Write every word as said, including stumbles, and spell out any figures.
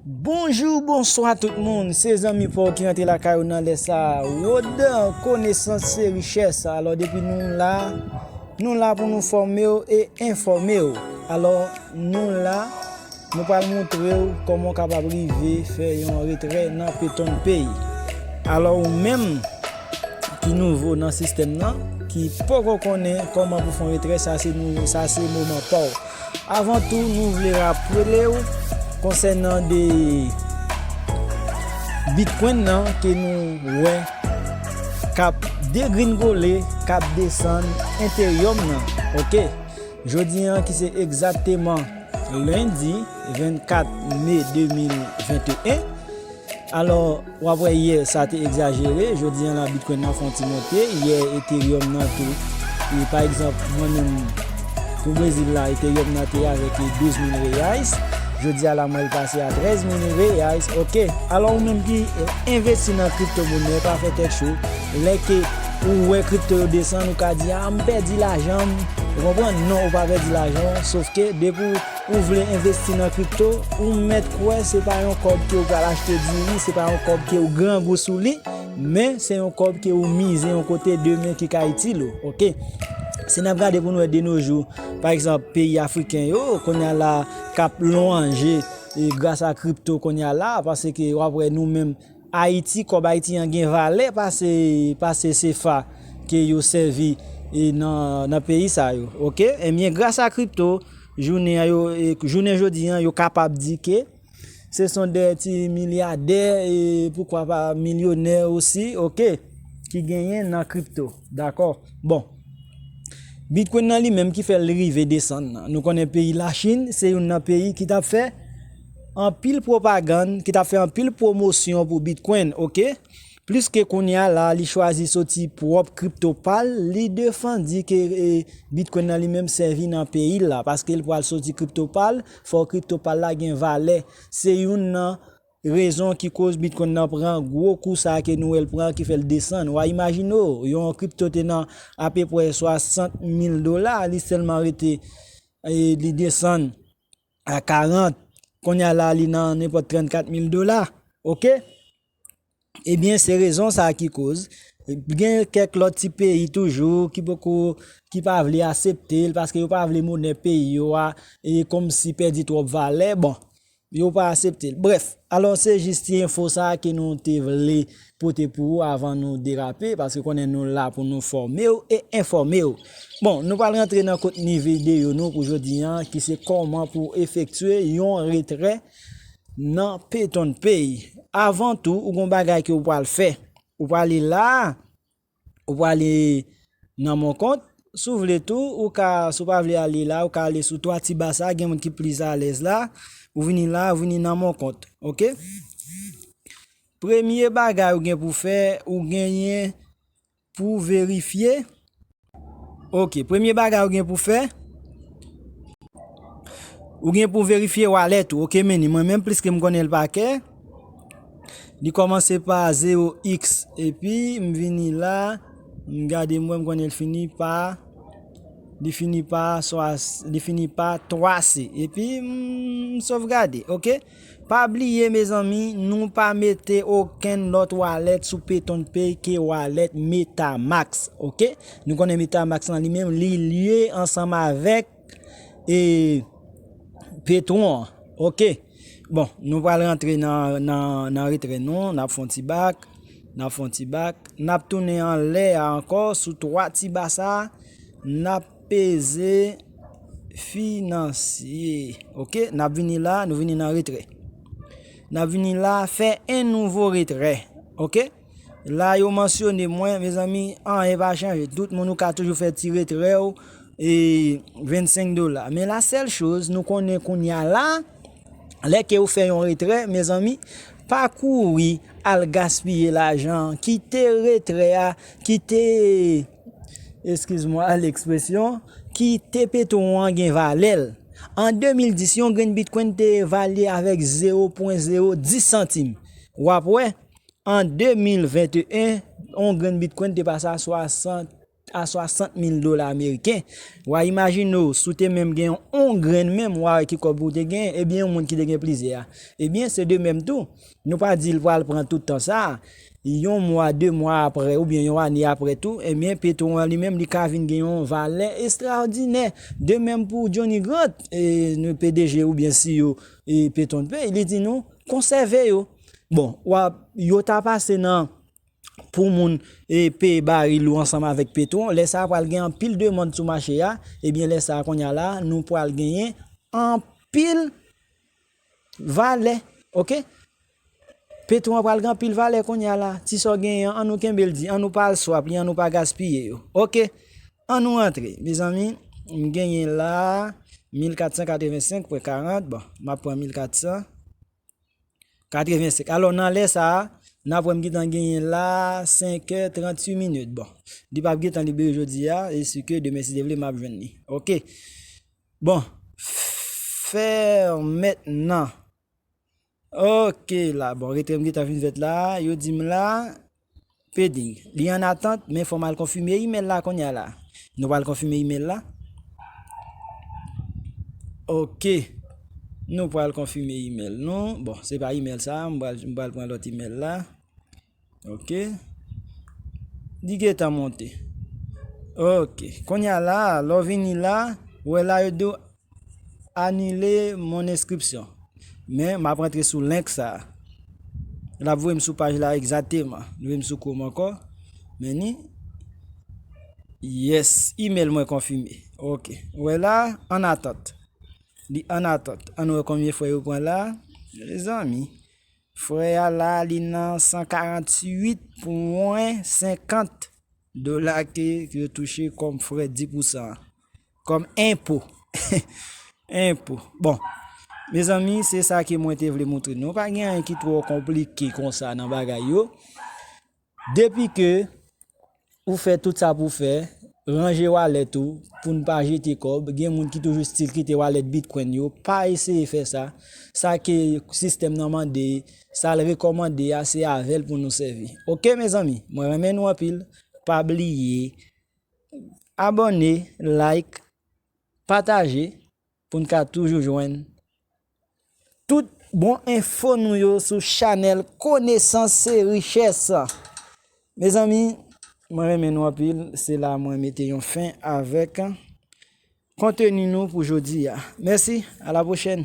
Bonjou, bonswa tout moun. Se zanmi pa w ki rantre lakay ou nan lè sa a. Wodan, konesans se richès. Alò, depi nou la, nou la pou nou fòme w e enfòme w. Alò, nou la, nou pral montre w kòman w kapab rive fè yon retrè nan Peton Pay. Alò, ou menm ki nouvo nan sistèm nan, ki poko konnen kòman pou fè yon retrè, sa se nou, sa se moman pa w. Avan tou, nou vle raple w konsènan de Bitcoin nan ke nou wè k ap degringole, k ap desann, Ethereum nan. Oke, jodi an ki se egzakteman lendi vennkat me de mil venteyen. Alò, w ap wè yè sa te egzajere, jodi an la Bitcoin nan fè yon ti monte, yè Ethereum nan tou. E pa egzanp, mwen menm, pou Brezil la, Ethereum nan te avèk douz mil reais, jodi a la mwen l pase a trèz mil reais, oke. Alò ou menm ki envesti nan kripto monè, pa fè tèt cho, lè ke ou wè kripto yo desann, ou ka di, a, m pèdi lajan m, ou konprann? Non, ou pa pèdi lajan w, sof ke depi w ou vle envesti nan kripto, ou mèt kwè se pa yon kòb ke ou pral achte diri, se pa yon kòb ke ou grangou sou li, men se yon kòb ke ou mize yon kote demen ki ka itil ou, oke? Si n ap gade pou n wè de nos jours, pa egzanp, peyi afriken yo, kounye a la, k ap lwanje, e gras a kripto kounye a la, paske w ap wè nou menm, Ayiti, kòb Ayiti an gen valè pase, pase sefa ke yo sèvi, e nan, nan peyi sa yo, oke? Ebyen, gras a kripto, jounen an yo, e, jounen jodi an, yo kapab di ke se son de ti milyadè, e poukwa pa milyonè osi, oke, ki genyen nan kripto, dakò? Bon, Bitcoin nan li menm ki fè l rive desann nan. Nou konnen peyi Lachin, se youn nan peyi ki t ap fè anpil pwopagann, ki t ap fè anpil pwomosyon pou Bitcoin, oke? Pliske kounye a la, li chwazi soti pwòp kripto pa l, li defandi ke, e, Bitcoin nan li menm sèvi nan peyi l la, paske l pral soti kripto pa l, fò kripto pa l la gen valè. Se youn nan rezon ki koz Bitcoin nan pran gwo kou sa ke nou wè l pran ki fè l desann. W a imajine w, yon kripto te nan apeprè swasant mil dola, li sèlman rete, e, li desann a karant, kounye a la li nan nenpòt trannkat mil dola. Oke? Ebyen, se rezon sa ki koz. Gen kèk lòt ti peyi toujou ki poko, ki pa vle aksepte l paske yo pa vle monè peyi yo a, e kòmsi pèdi twòp valè. Bon, yo pa aksepte l. Brèf, alò se jis ti enfo sa a ke nou te vle pote pou ou avan nou derape, paske konnen nou la pou nou fòme w e enfòme w. Bon, nou pral rantre nan kontni videyo nou pou jodi an, ki se kòman pou efektye yon retrè nan Peton Pay. Avan tou, ou gon bagay ke ou pral fè. Ou prale la, ou prale nan mon kont. Si w vle tou, ou ka, si w pa vle ale la, ou ka ale sou twa ti ba sa, gen moun ki plis alèz la. Ou vini la, ou vini nan mon kont, oke? Premye bagay ou gen pou fè, ou genyen pou verifye. Oke, premye bagay ou gen pou fè, ou gen pou verifye wallet ou, oke, men ni mwen menm pliske m konnen l pa kè. Li kòmanse pa zewo x, epi m vini la, m gade m wè m konnen l fini pa, li fini pa swa, li fini pa twa c, epi m sovgade, oke? Pa bliye, mezanmi, nou pa mete okenn lòt wallet sou Peton Pay ke wallet Metamask, oke? Nou konnen Metamask lan li menm, li lye ansanm avèk, e, Petron an, oke? Bon, nou pral rantre nan, nan, nan retrè nou, n ap fè yon ti bak, n ap fè yon ti bak, n ap tounen anlè a ankò sou twa ti ba sa, n ap peze finansye. Oke, n ap vini la, nou vini nan retrè. N ap vini la, fè en nouvo retrè. Oke? La, yo mansyone mwen, mezanmi, anyen pa chanje. Tout moun ou ka toujou fè ti retrè w, e vennsenk dola. Men la sèl choz, nou konnen kounye a la, lè ke ou fè yon retrè, mezanmi, pa kouri al gaspiye lajan, kite retrè a, kite, eskiz mwa lekspresyon, kite Petron an gen valè l. An de mil dis, yon grenn Bitcoin te valye avèk zewo pwen zewo dis santim. W ap wè, an de mil venteyen, yon grenn Bitcoin te pase a swasant a swasant mil dola ameriken. W a imajine w, si w te menm gen yon grenn menm, w a wè ki kòb ou te gen, ebyen, yon moun ki te gen plizyè a. Ebyen, se de menm tou. Nou pa di l pral pran tout tan sa a. Yon mwa, de mwa apre, oubyen yon ane apre tou, ebyen, petwon an li menm, li ka vin gen yon valè estraòdinè. De menm pou Johnny Grant, e, nou P D G oubyen C E O, e, petwon pay, li di nou, konsève yo. Bon, w a, yo ta pase nan pou moun, e, peye baril ou ansanm avèk petwon, lè sa a pral gen anpil demann sou mache a, ebyen, lè sa a kounye a la, nou pral genyen anpil valè, oke? Petwon an pral gen anpil valè kounye a la. Ti sa w genyen an, ann nou kenbe l di, ann nou pa al swap li, ann nou pa gaspiye yo, oke? Ann nou rantre, mezanmi, m genyen la mil kat san katrevensenk pwen karant, bon, m ap pran mil kat san katrevensenk. Alò, nan lè sa a, n ap wè m gentan genyen la senk è tranntuit minit. Bon, li p ap gentan libere jodi a, e si ke demen, si Dye vle, m ap jwenn li. Oke. Bon, fè mentnan. Oke, la, bon, retrè m gentan fin fèt la, yo di m la, pending. Li an atant, men fò m al konfime imèl la kounye a la. Nou pral konfime imèl la. Oke. Nou pral konfime imèl nou. Bon, se pa imèl sa, m pral, m pral pran lòt imèl la. Oke. Li gentan monte. Oke. Kounye a la, lè w vini la, ou wè la yo di w anile mon enskripsyon. Men, m ap rantre sou link sa a. L ap voye m sou paj la egzakteman. Li voye m sou Chrome ankò. Men ni. Yes, imèl mwen konfime. Oke. Ou wè la, an atant. Li an atant. Ann wè konbyen frè yo pran la. Mezanmi. Frè a la, li nan san karanntuit pwen senkant dola ke yo touche kòm frè dis pousan an. Kòm enpo. Enpo. Bon. Mezanmi, se sa ke mwen te vle montre nou. Pa gen anyen ki twò konplike konsa nan bagay yo. Depi ke ou fè tout sa pou w fè, ranje wallet ou pou n pa jete kòb. Gen moun ki toujou still kite wallet Bitcoin yo. Pa eseye fè sa. Sa ke sistèm nan mande, sa l rekòmande a, se avè l pou nou sèvi. Oke, mezanmi, mwen renmen nou anpil. Pa bliye abòne, like, pataje pou n ka toujou jwenn tout bon enfo nou yo sou chanèl Konesans se Richès. Mezanmi, mwen renmen nou anpil. Se la mwen mete yon fen avèk konteni nou pou jodi a. Mèsi, a la pwochèn.